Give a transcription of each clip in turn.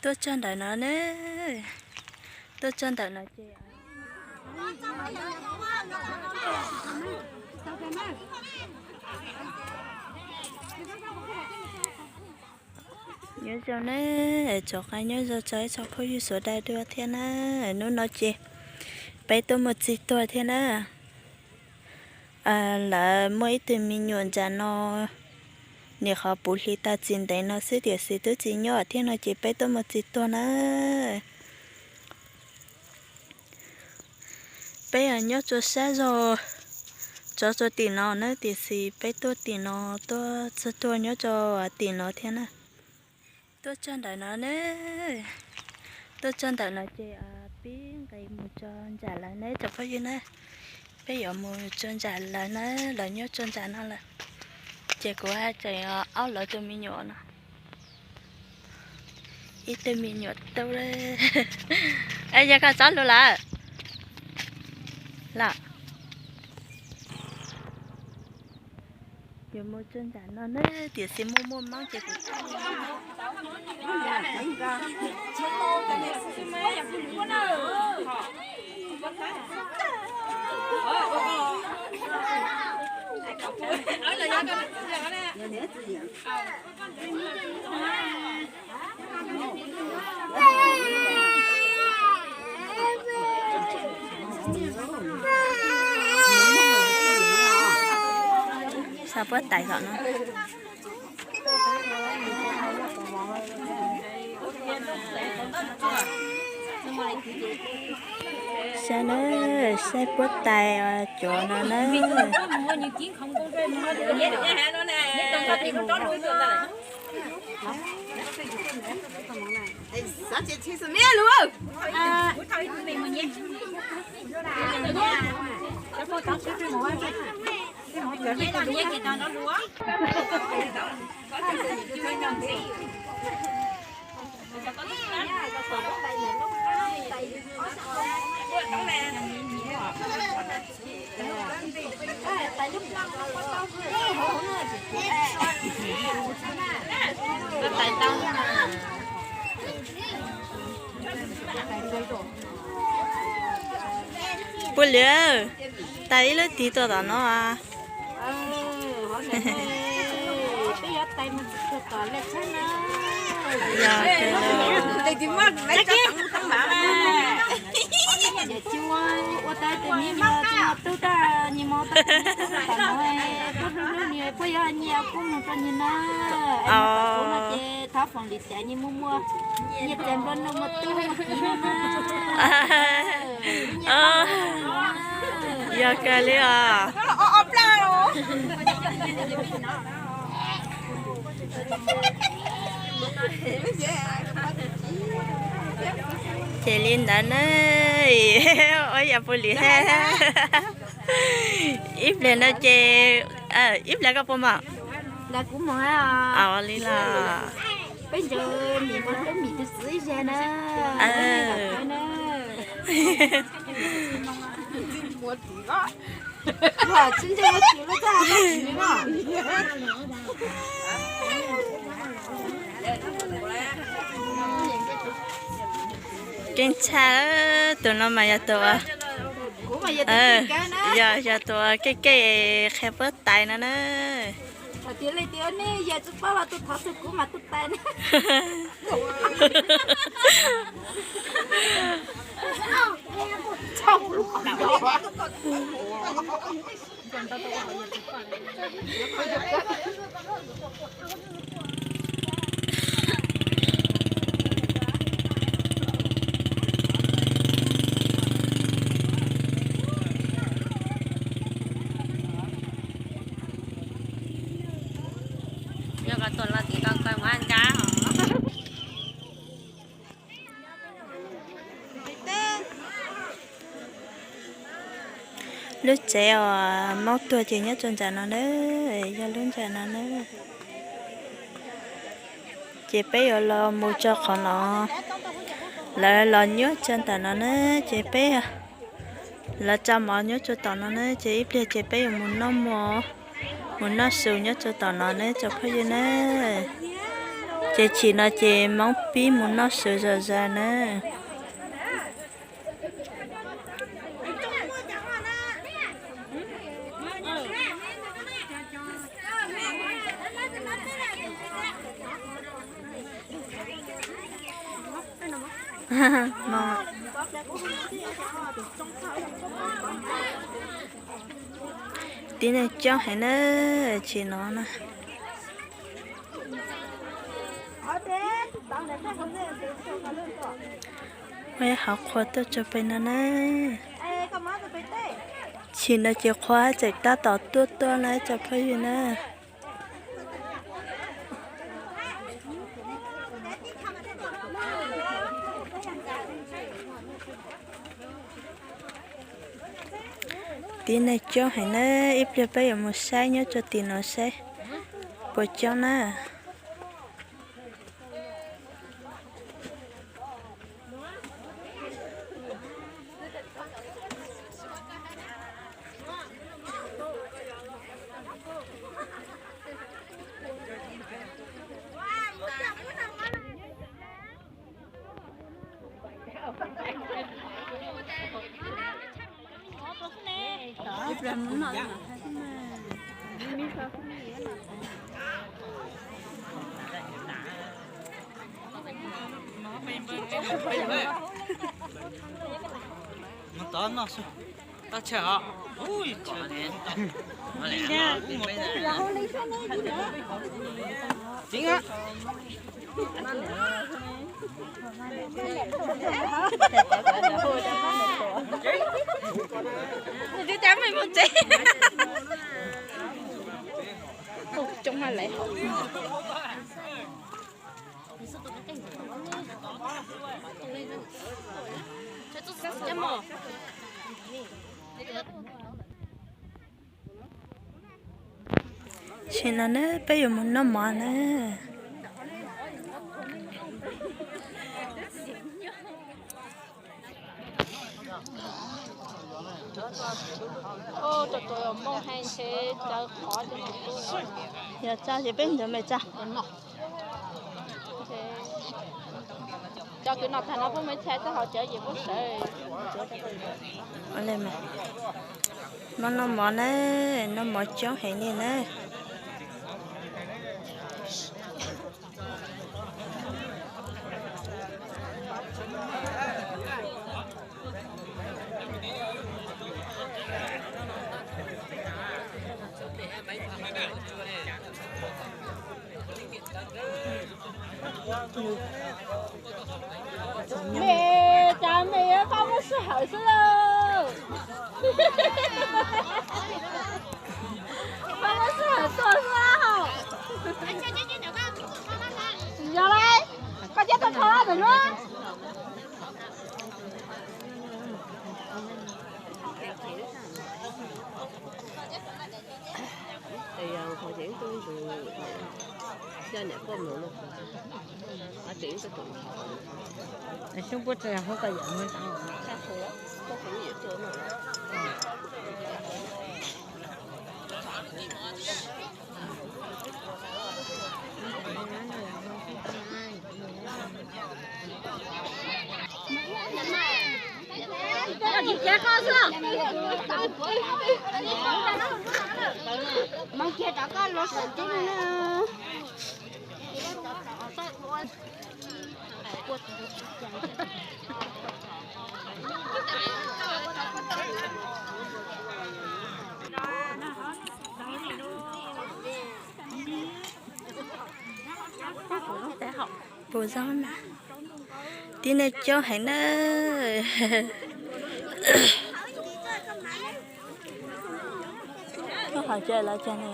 Tuaj txog ntawm no ne, tuaj txog ntawm no ces nyob zoo ne, tsoom qab nyob zoo txog ib tsoom phooj ywg sawv daws dua thiab na. Hnub no ces peb tuaj mus txig tuag thiab na. Lawv muaj ib tug me nyuam nram no, nim qhov puv hli tag tsis ntev no xwb tiam sis twb tsis nyob thiab no ces peb tuaj mus txig tuag na. Peb nyob rua sab zog, tso rua tim no na tiam sis peb tuaj tim no, tuaj txog tuaj nyob rua tim no thiab na. Tuaj txog ntawm no ne, tuaj txog ntawm no ces pib nqes mus txog nram lawv ne tsoom phooj ywg na. Peb yuav mus txog nram lawv na, lawv nyob txog nram no lawm. Ces kuv hais tseem ob lawv tus me nyuam no. Ib tug me nyuam tub, yog koj txob lus lawm los? Yuav mus txog nram no ne tiam sis muaj muaj moob ces kuv Saib puab tais tom no. Saib na, saib puab tais cuav no na. Puag liam, tais ib lub tig tuaj tom no. Ua tau tus me nyuam tub tag nyias mov tau tus me tub tom no, puab hlub hlub nws puab yuav nyias kuj mus rau nyias na. Ces thov foom lim tiam nyias muaj muaj nyias txais nplua nuj muaj tub muaj kiv no na. Yog kawg li os. Ces li ntawd na, ua yam puag liam hab. Ib pliag no ces, ib pliag koj puas mog? Li los, keej tshaj, tus no mas yog tus, yog, yog tus keej keej qhia puab tais no na. Yog koj tuaj lawm ces koj kawg muab nkag. Lub tsev uas Hmoob tuag ces nyob rau nram no na, yog lub nram no na. Ces peb yuav los mus rau qhov no, lawv los nyob rau ntawm no na, ces peb, lawv tso mov nyob rau tom no na, ces ib pliag ces peb yuav mus noj mov, mus noj su nyob rau tom no na tsoom phooj ywg na. Ces chim no ces Hmoob pib mus noj sawv zom zaws na. Tib neeg coob heev na, chim no na. Muaj ib hom qhua tuaj tso pem no na. Chim no ces qhua tseem tab tom tuaj tuaj na tsoom phooj ywg na. Tib neeg coob heev na, ib pliag peb yuav mus saib nyob rau tim no saib puas coob na. Coob ma lawm. Tam sim no na peb yuav mus noj mov na. Yog tso ces peb nrog me tso. Cov kws no tag no peb muaj ib txhia txoj hauv cawv ces peb sawv. Noj mov na, noj mov coob heev li na. Mej, cas mej yuav koj muab sij hawm xwb lauj. Koj muab sij hawm tuaj xwb lauj. Yog lauj, koj thiaj tau thov ntawm no. Xyoob puab tsa yog hub koj yam muab tau. Mas kiag rov qab los saum teb no na. Puas zoo na? Tib neeg coob heev na. Koj hais cas los cas ne?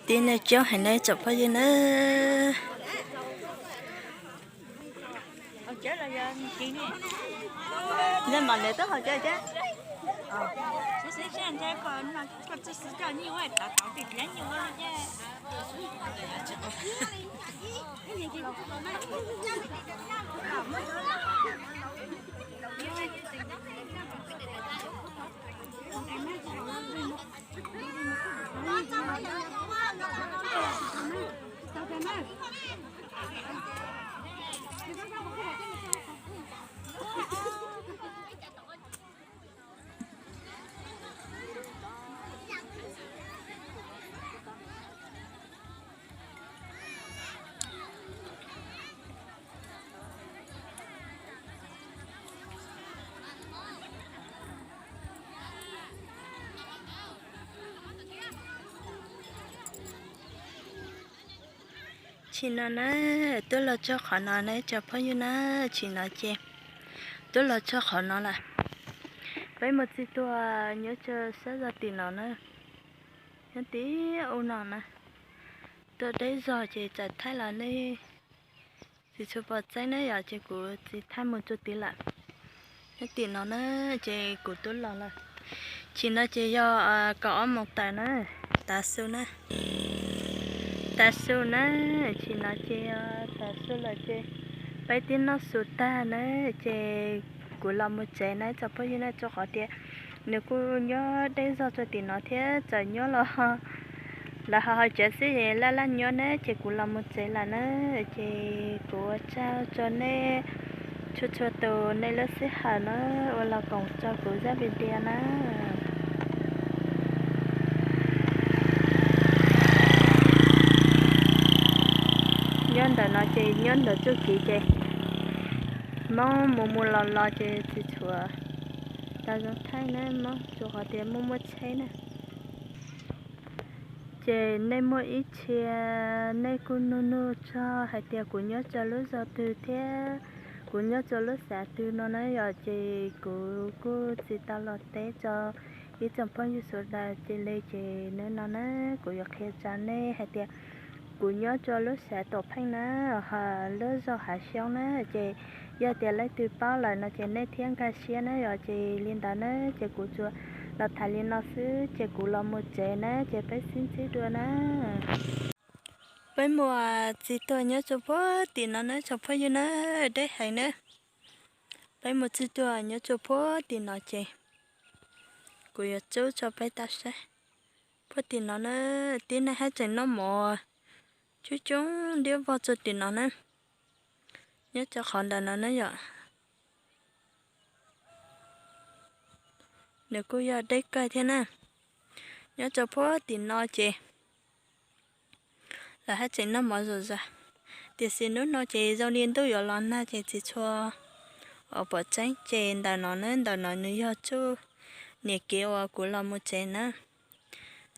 Tib neeg coob heev na tsoom phooj ywg na. Yog mam li twb haus cawv thiab. Tsim no na, twb los txog qhov no na tsoom phooj ywg na, tsim no ces twb los txog qhov no lawm. Peb mus txij tuaj nyob rau sab zog tim no na, nyob tim u no na, tuaj deb zog ces txawm thaij los nej tsis tshua pom tseeb na yom, ces kuv tsis thaij mus rau tid lawm. Nyob tim no na, ces kuv twb los lawm. Tsim no ces yog kaum ob moos tawm na, tav su na. Tav su na, tsim no ces yog tav su lawm ces peb twb noj su tag na, ces kuv los mus tsev na tsoom phooj ywg na, rau qhov tias nws kuj nyob deb zog rau tim no thiab txawm nyob los lawv ho haus tsev xwb es laj laj nyob na, ces kuv los mus tsev lawm na, ces kuv ua tsaug rau nej txhua txhua tus nej lub sij hawm na, uas los koom rau kuv zaj video na. Nyob ntawm no ces nyob ntawm txuj kev ces Hmoob mus mus los los ces tsis tshua tau zoo thaij na, Hmoob rau qhov tias muaj muaj tsheb na. Ces nej muaj ib txhia nej kuj nug nug txog hais tias kuv nyob rau lub zos twg thiab kuv nyob rau lub xav twg no na yom, ces kuv kuj tsis tau los teb rau ib tsoom phooj ywg sawv daws cia li, ces hnub no na kuv yuav qhia rau nej hais tias kuv nyob rau lub xav Tuam Pheej na, lub zos Hav Xyoob na, ces yog tias leej twg paub lawm no ces nej thiaj nkag siab na yom, ces li ntawd na ces kuv tsuas los tham li no xwb ces kuv los mus tsev na, ces peb sib ntsib dua na. Peb mus txij tuaj nyob rau puag tim no na tsoom phooj ywg na, deb heev na. Peb mus txij tuaj nyob rau puag tim no ces kuv yuav tso rau peb tau saib. Puag tim no na, tib neeg haj tseem noj mov coob coob ntiab vog rau tim no na. Nyob rau qhov ntawm no na yom, nws kuj yog deb kawg thiab na. Nyob rau puag tim no ces lawv haj tseem noj mov zom zaws, tiam sis hnub no ces zoo li ntuj yuav los nag ces tsis tshua pom tseeb. Ces ntawm no na, ntawm no nws yog txoj niam kev uas kuv los mus tsev na.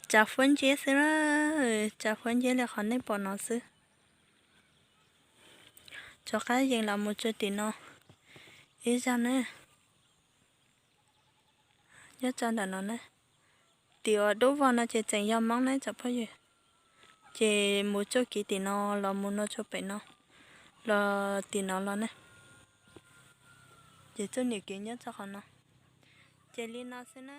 Tsav fuab nciab xwb na, tsav fuab nciab li qhov nej pom no xwb. Rov qab yees los mus rau tim no ib zaug na. Nyob rau ntawm no na, tim uas dub vog no ces tseem yog Hmoob na tsoom phooj ywg. Ces mus txoj kev tim no los mus no rau pem no, los tim no los na. Ces txoj niam kev nyob rau qhov no. Ces li no xwb na.